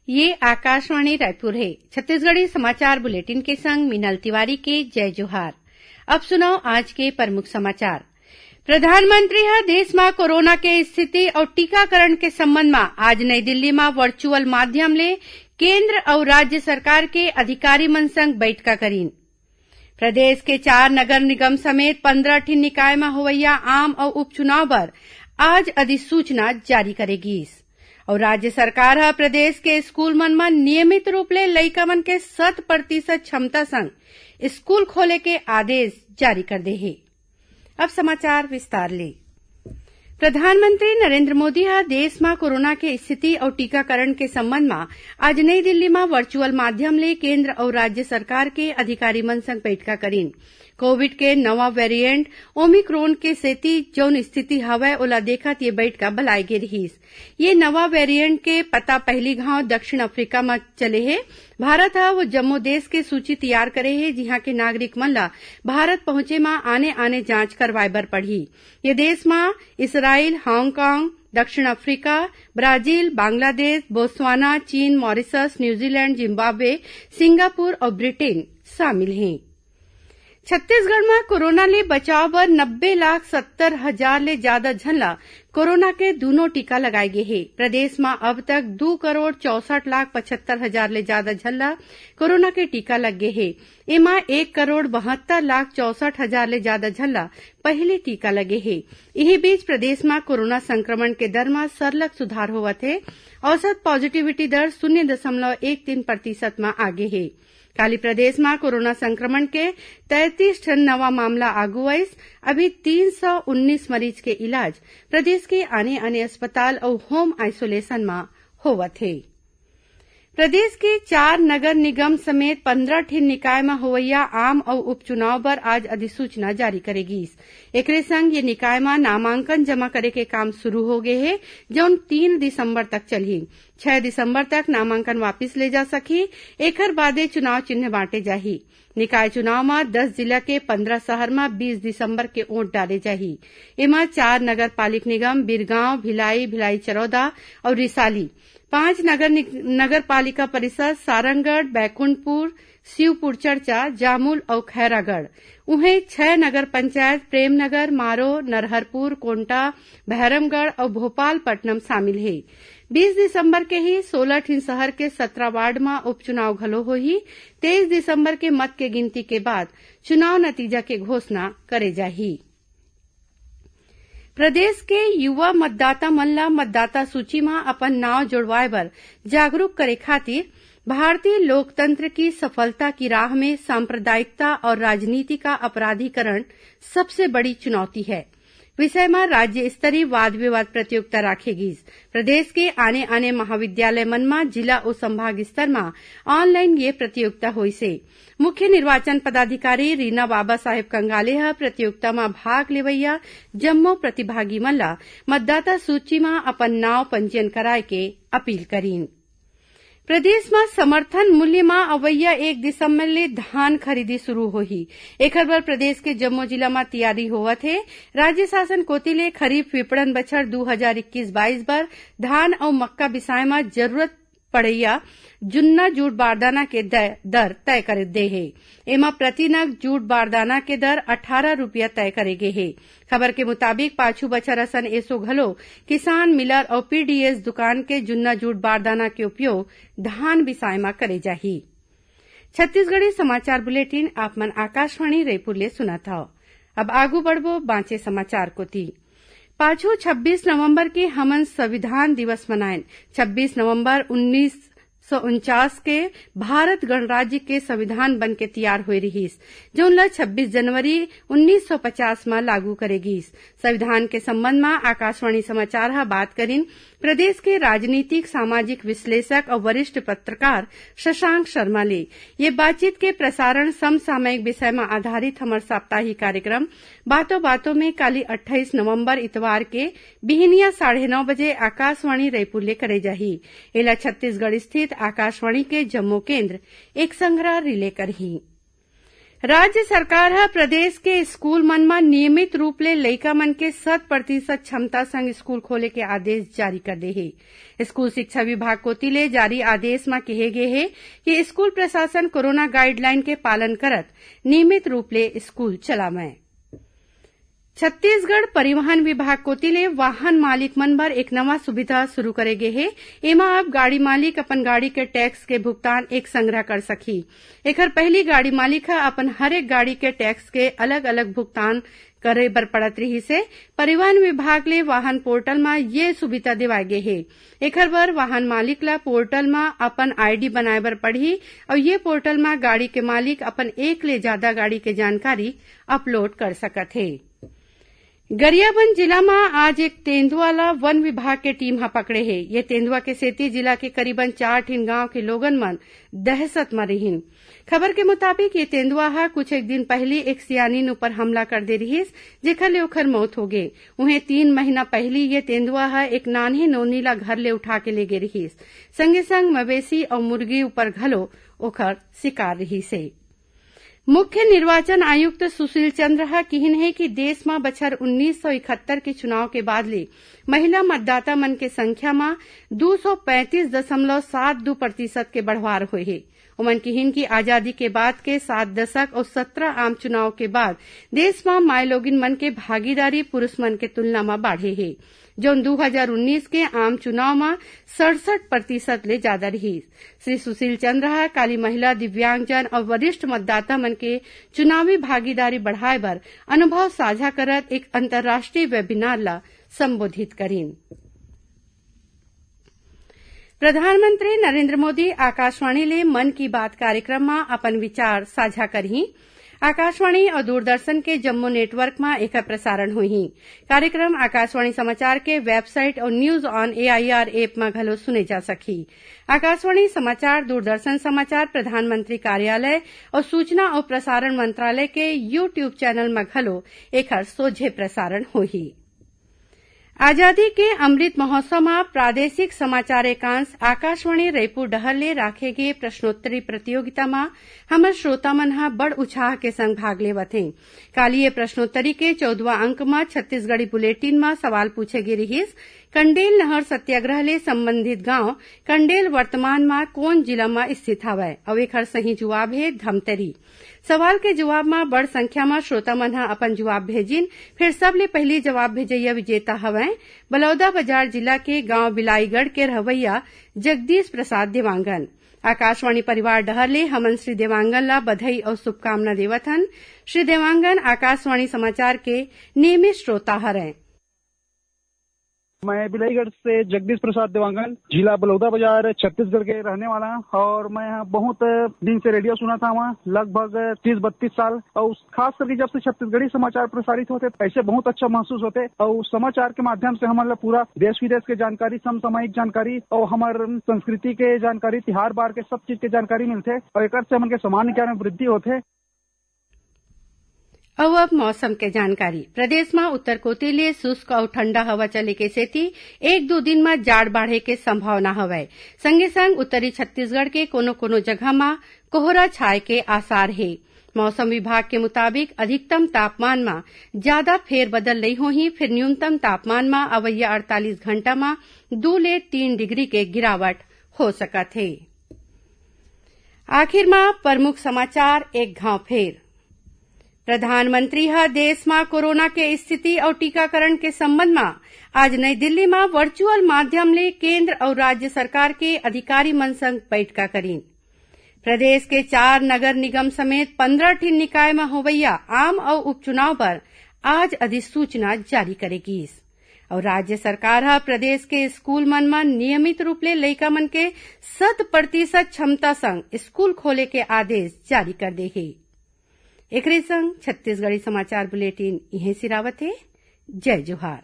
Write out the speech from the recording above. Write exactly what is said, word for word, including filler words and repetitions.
ये आकाशवाणी रायपुर हे। छत्तीसगढ़ी समाचार बुलेटिन के संग मीनल तिवारी के जय जोहार। अब सुनव आज के प्रमुख समाचार। प्रधानमंत्री ह देश म कोरोना के स्थिति अउ टीकाकरण के संबंध म आज नई दिल्ली म वर्चुअल माध्यम ले केंद्र अउ राज्य सरकार के अधिकारी मन संग बइठका करीन। प्रदेश के चार नगर निगम समेत पंद्रह ठिन निकाय म होवइया आम अउ उपचुनाव बर आज अधिसूचना जारी करे गीस। अउ राज्य सरकार ह प्रदेश के स्कूल मन म नियमित रूप ले लइका मन के शत प्रतिशत क्षमता संग स्कूल खोले के आदेश जारी कर दे हे। अब समाचार विस्तार ले। प्रधानमंत्री नरेंद्र मोदी ह देश म कोरोना के स्थिति अउ टीकाकरण के संबंध म आज नई दिल्ली म वर्चुअल माध्यम ले केंद्र अउ राज्य सरकार के अधिकारी मन संग बइठका करीन। कोविड के नवा वेरिएंट ओमिक्रॉन के सेती जउन स्थिति हवय, ओला देखत ये बइठका बलाय गे रिहिस। ये नवा वेरिएंट के पता पहिली घांव दक्षिण अफ्रीका म चले हे। भारत ह वो जम्मो देश के सूची तैयार करे हे, जिहां के नागरिक मन ला भारत पहुंचे म आने-आने जांच करवाए बर पड़ही। ये देश म इसराइल, हांगकांग, दक्षिण अफ्रीका, ब्राजील, बांग्लादेश, बोत्सवाना, चीन, मॉरिशस, न्यूजीलैंड, जिम्बाब्वे, सिंगापुर अउ ब्रिटेन शामिल हें। छत्तीसगढ़ म कोरोना ले बचाव बर नब्बे लाख सत्तर हजार ले जादा झन ल कोरोना के दूनों टीका लगाए गे हे। प्रदेश म अब तक दू करोड़ चौसठ लाख पचहत्तर हजार ले जादा झन ल कोरोना के टीका लग गे हे। एमा एक करोड़ बहत्तर लाख चौसठ हजार ले जादा झन ल पहिली टीका लगे हे। इही बीच, प्रदेश म कोरोना संक्रमण के दर म सरलग सुधार होवत हे। औसत पॉजिटिविटी दर शून्य दशमलव एक तीन प्रतिशत म आगे हे। काली प्रदेश म कोरोना संक्रमण के तैंतीस ठन नवा मामला आगू आइस। अभी तीन सौ उन्नीस मरीज के इलाज प्रदेश के आने-आने अस्पताल अउ होम आइसोलेशन म होवत हे। प्रदेश के चार नगर निगम समेत पंद्रह ठिन निकाय म होवइया आम अउ उपचुनाव बर आज अधिसूचना जारी करे गीस। एकरे संग ये निकाय म नामांकन जमा करे के काम शुरू हो गे हे, जउन तीन दिसंबर तक चलही। छह दिसंबर तक नामांकन वापिस ले जा सकही। एखर बादे चुनाव चिन्ह बांटे जाही। निकाय चुनाव म दस जिला के पंद्रह शहर म बीस दिसंबर के वोट डाले जाही। एमा चार नगर पालिक निगम, बिरगांव, भिलाई, भिलाई चरौदा अउ रिसाली, पांच नगर नि-, नगर पालिका परिषद, सारंगढ़, बैकुंठपुर, शिवपुर चर्चा, जामुल अउ खैरागढ़, उहें छह नगर पंचायत, प्रेमनगर, मारो, नरहरपुर, कोंटा, भैरमगढ़ अउ भोपालपट्टनम शामिल हे। बीस दिसंबर के ही सोलह ठिन शहर के सत्रह वार्ड म उपचुनाव घलो होही। तेईस दिसंबर के मत के गिनती के बाद चुनाव नतीजा के घोषणा करे जाही। प्रदेश के युवा मतदाता मन ल मतदाता सूची म अपन नाव जोड़वाए बर जागरूक करे खातिर भारतीय लोकतंत्र की सफलता की राह में सांप्रदायिकता और राजनीति का अपराधीकरण सबसे बड़ी चुनौती है विषय म राज्य स्तरीय वाद विवाद प्रतियोगिता राखे गीस। प्रदेश के आने-आने महाविद्यालय मन म जिला अउ संभाग स्तर म ऑनलाइन ये प्रतियोगिता होइस हे। मुख्य निर्वाचन पदाधिकारी रीना बाबा साहेब कंगाले ह प्रतियोगिता म भाग लेवइया जम्मो प्रतिभागी मन ल मतदाता सूची म अपन नाव पंजीयन कराए के अपील करीन। प्रदेश म समर्थन मूल्य म अवइया एक दिसंबर ले धान खरीदी शुरू होही। एखर बर प्रदेश के जम्मो जिला म तैयारी होवत हे। राज्य शासन कोति ले खरीफ विपणन बछर दू हजार इक्कीस बाईस बर धान अउ मक्का बिसाए म जरूरत पड़इया जुन्ना जूट बारदाना के द-, दर तय कर दे हे। एमा प्रति नग जूट बारदाना के दर अठारह रुपया तय करे गे हे। खबर के मुताबिक, पाछू बछर असन एसो घलो किसान, मिलर अउ पीडीएस दुकान के जुन्ना जूट बारदाना के उपयोग धान बिसाए म करे जाही। छत्तीसगढ़ी समाचार बुलेटिन आप मन आकाशवाणी रायपुर ले सुनत हव। अब आगू बढ़बो बांचे समाचार कोति। पाछू छब्बीस नवंबर के हमन संविधान दिवस मनाएन। छब्बीस नवंबर उन्नीस सौ उनचास के भारत गणराज्य के संविधान बन के तैयार होए रिहिस, जउन ल छब्बीस जनवरी उन्नीस सौ पचास म लागू करे गीस। संविधान के संबंध म आकाशवाणी समाचार ह बात करिन प्रदेश के राजनीतिक, सामाजिक विश्लेषक अउ वरिष्ठ पत्रकार शशांक शर्मा ले। ये बातचीत के प्रसारण समसामयिक विषय म आधारित हमर साप्ताहिक कार्यक्रम बातों बातों में काली अट्ठाईस नवंबर इतवार के बिहनिया साढ़े नौ बजे आकाशवाणी रायपुर ले करे जाही। एला छत्तीसगढ़ स्थित आकाशवाणी के जम्मो केंद्र एक संघरा रिले करही। राज्य सरकार ह प्रदेश के स्कूल मन म नियमित रूप ले लइका मन के शत प्रतिशत क्षमता संग स्कूल खोले के आदेश जारी कर दे हे। स्कूल शिक्षा विभाग कोति ले जारी आदेश म कहे गे हे कि स्कूल प्रशासन कोरोना गाइडलाइन के पालन करत नियमित रूप ले स्कूल चलावय। छत्तीसगढ़ परिवहन विभाग कोति ले वाहन मालिक मन बर एक नवा सुविधा शुरू करे गे हे। एमा अब गाड़ी मालिक अपन गाड़ी के टैक्स के भुगतान एक संघरा कर सकही। एखर पहिली गाड़ी मालिक ह अपन हर एक गाड़ी के टैक्स के अलग-अलग भुगतान करे बर पड़त रिहिस हे। परिवहन विभाग ले वाहन पोर्टल म ये सुविधा देवाय गे हे। एखर बर वाहन मालिक ला पोर्टल म अपन आईडी बनाए बर पड़ही अउ ये पोर्टल म गाड़ी के मालिक अपन एक ले जादा गाड़ी के जानकारी अपलोड कर सकत हे। गरियाबंद जिला म आज एक तेंदुआ ला वन विभाग के टीम ह पकड़े हे। ये तेंदुआ के सेती जिला के करीबन चार ठिन गांव के लोगन मन दहशत म रिहिन। खबर के मुताबिक, ये तेंदुआ ह कुछ एक दिन पहिली एक सियानिन ऊपर हमला कर दे रिहिस, जेखर ले ओखर मौत हो गे। उहें, तीन महीना पहिली ये तेंदुआ ह एक नान्हे नोनी ला घर ले उठा के ले गे रिहिस। संगे संग मवेशी अउ मुर्गी ऊपर घलो ओखर शिकार रिहिस हे। मुख्य निर्वाचन आयुक्त सुशील चंद्र ह किहिन हे कि देश म बछर उन्नीस सौ इकहत्तर के चुनाव के बाद ले महिला मतदाता मन के संख्या म दू सौ पैंतीस दशमलव सात दू प्रतिशत के बढ़वार होए हे। ओमन किहिन कि आजादी के बाद के सात दशक अउ सत्रह आम चुनाव के बाद देश म माईलोगिन मन के भागीदारी पुरुष मन के तुलना म बाढ़े हे, जौन दू हजार उन्नीस के आम चुनाव म सड़सठ प्रतिशत ले जादा रिहिस। श्री सुशील चंद्र ह काली महिला, दिव्यांगजन अउ वरिष्ठ मतदाता मन के चुनावी भागीदारी बढ़ाए बर अनुभव साझा करत एक अंतर्राष्ट्रीय वेबिनार ला संबोधित करिन। प्रधानमंत्री नरेंद्र मोदी आकाशवाणी ले मन की बात कार्यक्रम म अपन विचार साझा करही। आकाशवाणी अउ दूरदर्शन के जम्मो नेटवर्क म एकर प्रसारण होही। कार्यक्रम आकाशवाणी समाचार के वेबसाइट अउ News on A I R app म घलो सुने जा सकही। आकाशवाणी समाचार, दूरदर्शन समाचार, प्रधानमंत्री कार्यालय अउ सूचना अउ प्रसारण मंत्रालय के YouTube चैनल म घलो एखर सोझे प्रसारण होही। आजादी के अमृत महोत्सव म प्रादेशिक समाचार एकांश आकाशवाणी रईपुर डहर ले राखे गे प्रश्नोत्तरी प्रतियोगिता म हमर श्रोता मन ह बड़ उछाह के संग भाग लेवत हें। काली ये प्रश्नोत्तरी के चौदहवाँ अंक म छत्तीसगढ़ी बुलेटिन म सवाल पूछे गे रिहिस, कंडेल नहर सत्याग्रह ले संबंधित गांव कंडेल वर्तमान म कोन जिला म स्थित हवय? अउ एखर सही जुवाब हे धमतरी। सवाल के जुवाब म बड़ संख्या म श्रोता मन ह अपन जुवाब भेजिन। फेर सबले पहिली जवाब भेजइया विजेता हवय बलौदाबाजार जिला के गांव बिलाईगढ़ के रहवइया जगदीश प्रसाद देवांगन। आकाशवाणी परिवार डहर ले हमन श्री देवांगन ला बधई अउ शुभकामना देवत हन। श्री देवांगन आकाशवाणी समाचार के नियमित श्रोता हरय। मैं बिलाईगढ़ से जगदीश प्रसाद देवांगन, जिला बलौदाबाजार, छत्तीसगढ़ के रहने वाला हूँ और मैं यहाँ बहुत दिन से रेडियो सुना था वहाँ, लगभग तीस बत्तीस साल। और खास करके जब से छत्तीसगढ़ी समाचार प्रसारित होते, ऐसे बहुत अच्छा महसूस होते। और समाचार के माध्यम से हमन ला पूरा देश विदेश के जानकारी, समसामयिक जानकारी और हमर संस्कृति के जानकारी, तिहार बार के सब चीज के जानकारी मिलते और एकर से हमन के सामान्य ज्ञान में वृद्धि होते। अउ अब मौसम के जानकारी। प्रदेश म उत्तर कोति ले शुष्क अउ ठंडा हवा चले के सेती एक दू दिन म जाड़ बाढ़े के संभावना हवय। संगे संग उत्तरी छत्तीसगढ़ के कोनो-कोनो जगह म कोहरा छाए के आसार हे। मौसम विभाग के मुताबिक अधिकतम तापमान म जादा फेरबदल नइ होही, फेर न्यूनतम तापमान म अवइया अड़तालीस घंटा म दू ले तीन डिग्री के गिरावट हो सकत हे। आखिर म प्रमुख समाचार एक घांव फेर। प्रधानमंत्री ह देश म कोरोना के स्थिति अउ टीकाकरण के संबंध म आज नई दिल्ली म वर्चुअल माध्यम ले केंद्र अउ राज्य सरकार के अधिकारी मन संग बैठका करीन। प्रदेश के चार नगर निगम समेत पंद्रह ठिन निकाय म होवइया आम अउ उपचुनाव बर आज अधिसूचना जारी करे गीस। अउ राज्य सरकार ह प्रदेश के स्कूल मन म नियमित रूप ले लइका मन के शत प्रतिशत क्षमता संग स्कूल खोले के आदेश जारी कर दे हे। एकरे संग छत्तीसगढ़ी समाचार बुलेटिन इहें सिरावत हे। जय जोहार।